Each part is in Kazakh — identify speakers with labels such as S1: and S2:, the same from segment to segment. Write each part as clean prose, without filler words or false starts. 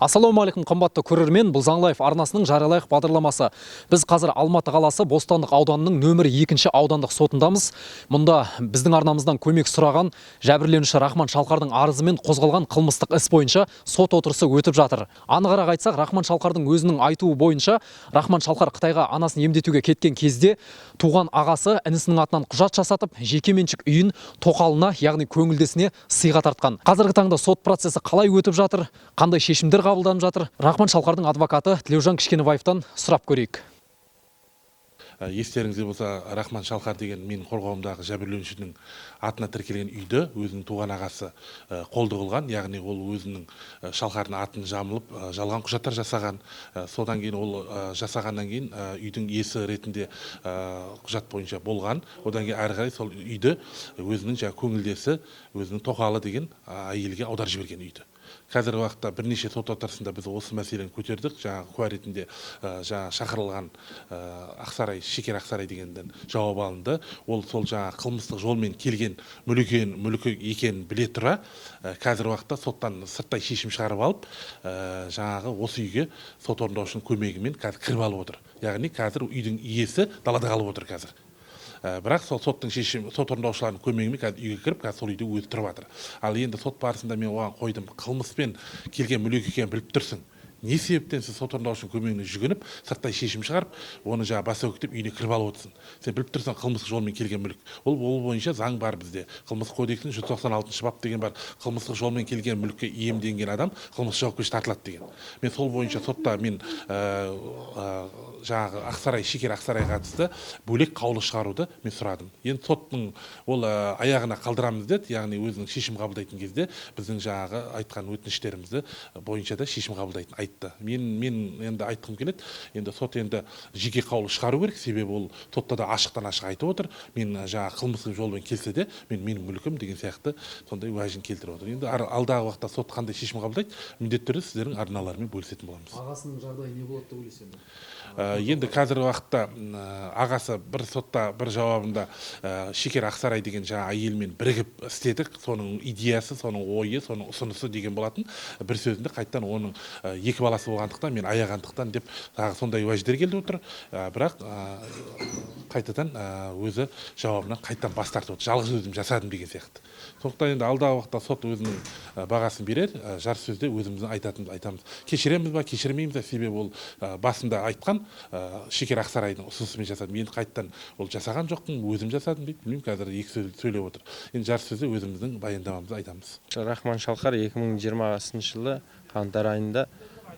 S1: Ассалаумағалейкум, қымбатты көрермен! Бұл Заң Лайф арнасының «Жариялайық» бағдарламасы. Біз қазір Алматы қаласы Бостандық ауданының нөмірі 2 аудандық сотындамыз. Мұнда біздің арнамыздан көмек сұраған жәбірленуші Рахман Шалқардың арызымен қозғалған қылмыстық іс бойынша сот отырысы өтіп жатыр. Анығырақ айтсақ, Рахман Шалқардың өзінің айтуы бойынша, Рахман Шалқар Қытайға анасын емдетуге кеткен кезде туған ағасы інісінің атынан құжат жасатып, жеке меншік үйін тоқалына, яғни көңілдесіне сыйға тартқан. Қазіргі таңда сот процесі қалай өтіп жатыр, қандай шешімдер қабылданып жатыр, Рахман Шалқардың адвокаты Тілеужан Кішкенебаевтан сұрап көрейік.
S2: Естеріңізде болса, Рахман Шалқар деген менің қорғауымдағы жәбірленушінің атына тіркелген үйді өзінің туған ағасы қолды қылған, яғни ол өзінің Шалқардың атын жамылып, жалған құжаттар жасаған. Содан кейін ол жасағаннан кейін үйдің иесі ретінде құжат бойынша болған. Одан кейін әрі қарай сол үйді өзінің жаңағы көңілдесі, өзінің тоқалы деген әйелге аударып жіберген үйді. Қазіргі уақытта бірнеше сот отырысында біз осы мәселені көтердік. Жаңағы куә ретінде жаңағы шақырылған Ақсарай, Шекер Ақсарай дегенден жауап алынды. Ол сол жаңағы қылмыстық жолмен келген мүлік мүлкі екенін біле тұра, қазіргі уақытта соттан сырттай шешім шығарып алып, жаңағы осы үйге сот орындаушының көмегімен қазір кіріп алып отыр. Яғни қазір үйдің иесі далада қалып отыр қазір. Бірақ сол соттың шешімі, сот орындаушыларының көмегімен қазір үйге кіріп, қазір сол үйде өзі тұрып жатыр. Ал енді сот барысында мен оған қойдым: қылмыспен келген мүлік екенін біліп тұрсың, не себептен сіз сот орындаушының көмегіне жүгініп, сырттай шешім шығарып, оны жаңағы баса көктеп үйіне кіріп алып отырсың? Сен біліп тұрсың, қылмыстық жолмен келген мүлік. Ол бойынша заң бар бізде, Қылмыстық кодекстің 196-бап деген бар, қылмыстық жолмен келген мүлікке иемденген адам қылмыстық жауапкершілікке тартылады деген. Мен сол бойынша сотта мен жаңағы Ақсарай, Шекер Ақсарайға қатысты бөлек қаулы шығаруды мен сұрадым. Енді соттың ол аяғына қалдырамыз деді, яғни өзінің шешім қабылдайтын кезде біздің жаңағы айтқан өтініштерімізді бойынша да шешім қабылдайтынын айтты. Мен енді айтқым келеді, енді сот енді жеке қаулы шығару керек, себебі ол сотта да ашықтан ашық айтып отыр: мен жаңағы қылмыстық жолмен келсе де, менің мүлкім деген сияқты сондай уәжін келтіріп отыр. Енді алдағы уақытта сот қандай шешім қабылдайды, міндетті түрде сіздердің арналарымен бөлісетін боламыз.
S1: Ағасының жағдайы не болады деп ойлайсыз енді?
S2: Енді қазіргі уақытта ағасы бір сотта бір жауабында Шекер Ақсарай деген жаңа әйелмен бірігіп істедік, соның идеясы, соның ойы, соның ұсынысы деген болатын. Бір сөзінде қайтадан оның екі баласы болғандықтан, мен аяғандықтан деп тағы сондай уәждер келіп отыр. Бірақ қайтадан өзі жауабынан қайтадан бас тартып отыр, жалғыз өзім жасадым деген сияқты. Сондықтан енді алдағы уақытта сот өзінің бағасын берер. Жарыс сөзде өзіміздің айтатынымызды айтамыз, кешіреміз ба, кешірмейміз ба, себебі ол басында айтқан, Шекер Ақсарайдың ұсынысымен жасадым, енді қайтадан ол жасаған жоқпын, өзім жасадым дейді. Білмеймін, қазір екі сөз сөйлеп отыр. Енді жарыс сөзде өзіміздің баяндамамызды айтамыз.
S3: Рахман Шалқар 2020 жылы қаңтар айында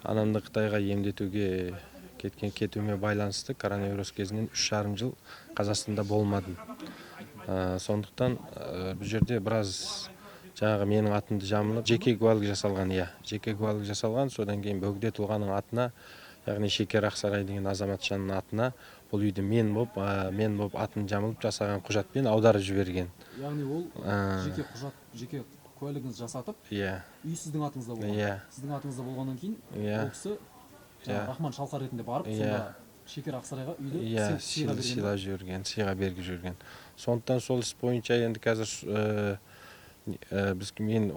S3: анамды Қытайға емдетуге кеткен кетуіме байланысты коронавирус кезінен 3,5 жыл Қазақстанда болмадым. Сондықтан бұл жерде біраз жаңағы менің атымды жамылып жеке куәлік жасалған, иә, жеке куәлік жасалған. Содан кейін бөгде тұлғаның атына, яғни Шекер Ақсарай деген азаматшаның атына бұл үйді мен боп атын жамылып жасаған құжатпен аударып жіберген.
S1: Яғни ол жеке құжат, жеке куәлігіңізді жасатып,
S3: иә.
S1: Үй сіздің атыңызда болған.
S3: Иә.
S1: Сіздің атыңызда болғаннан кейін
S3: иә.
S1: ол кісі жаңағы Рахман Шалқар ретінде барып, сонда Шекер Ақсарайға үйді
S3: иә
S1: сыйға берген ба?
S3: Сыйлап жіберген, сыйға беріп жіберген. Сондықтан сол іс бойынша енді қазір біз мен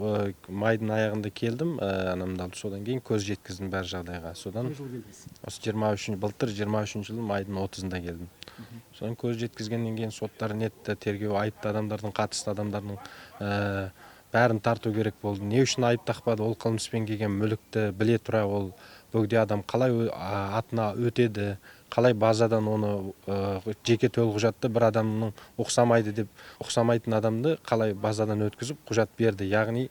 S3: майдың аяғында келдім, анамды алып. Содан кейін көз жеткіздім бәр жағдайға. Содан
S1: Қай жылы келдіңіз?
S3: Осы 23, былтыр 23-жылы майдың 30-ында келдім. Содан көз жеткізгеннен кейін соттар нетті, тергеу айыпты адамдардың, қатысты адамдардың бәрін тарту керек болды. Не үшін айып тақпады? Ол қылмыспен келген мүлікті біле тұра ол бөгде адам қалай атына өтеді? Қалай базадан оны жеке төлқұжатты бір адамның ұқсамайды деп, ұқсамайтын адамды қалай базадан өткізіп құжат берді, яғни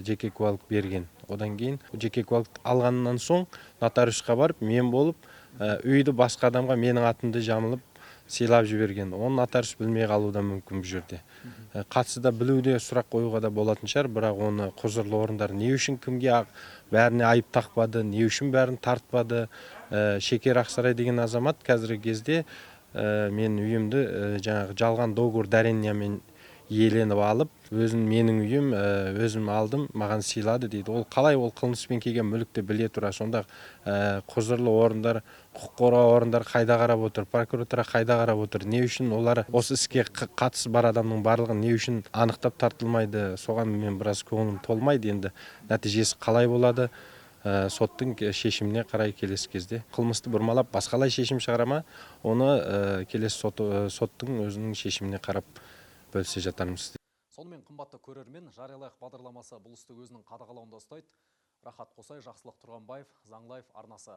S3: жеке куәлік берген? Одан кейін жеке куәлік алғаннан соң нотариусқа барып, мен болып үйді басқа адамға менің атымды жамылып сыйлап жіберген. Оны нотариус білмей қалуы да мүмкін. Бұл жерде қатысы да, білуде сұрақ қоюға да болатын шығар, бірақ оны құзырлы орындар не үшін кімге бәріне айып тақпады, не үшін бәрін тартпады? Шекер Ақсарай деген азамат қазіргі кезде менің үйімді жаңағы жалған договор дарениямен иеленіп алып, өзім менің үйім, өзім алдым, маған сыйлады дейді. Ол қалай ол қылмыспен келген мүлікті біле тұра? Сонда құзырлы орындар, құқық қорғау орындары қайда қарап отыр? Прокуратура қайда қарап отыр? Не үшін олар осы іске қатысы бар адамның барлығын не үшін анықтап тартылмайды? Соған мен біраз көңілім толмайды. Енді нәтижесі қалай болады? Соттың шешіміне қарай келесі кезде қылмысты бұрмалап, басқалай шешім шығара ма, оны келесі соттың өзінің шешіміне қарап бөлісе жатармыз.
S1: Сонымен, қымбатты көрермен, «Жариялайық» бағдарламасы бұл істі өзінің қадағалауында ұстайды. Рахат Қосай, Жақсылық Тұрғанбаев, «Заң Лайф» арнасы.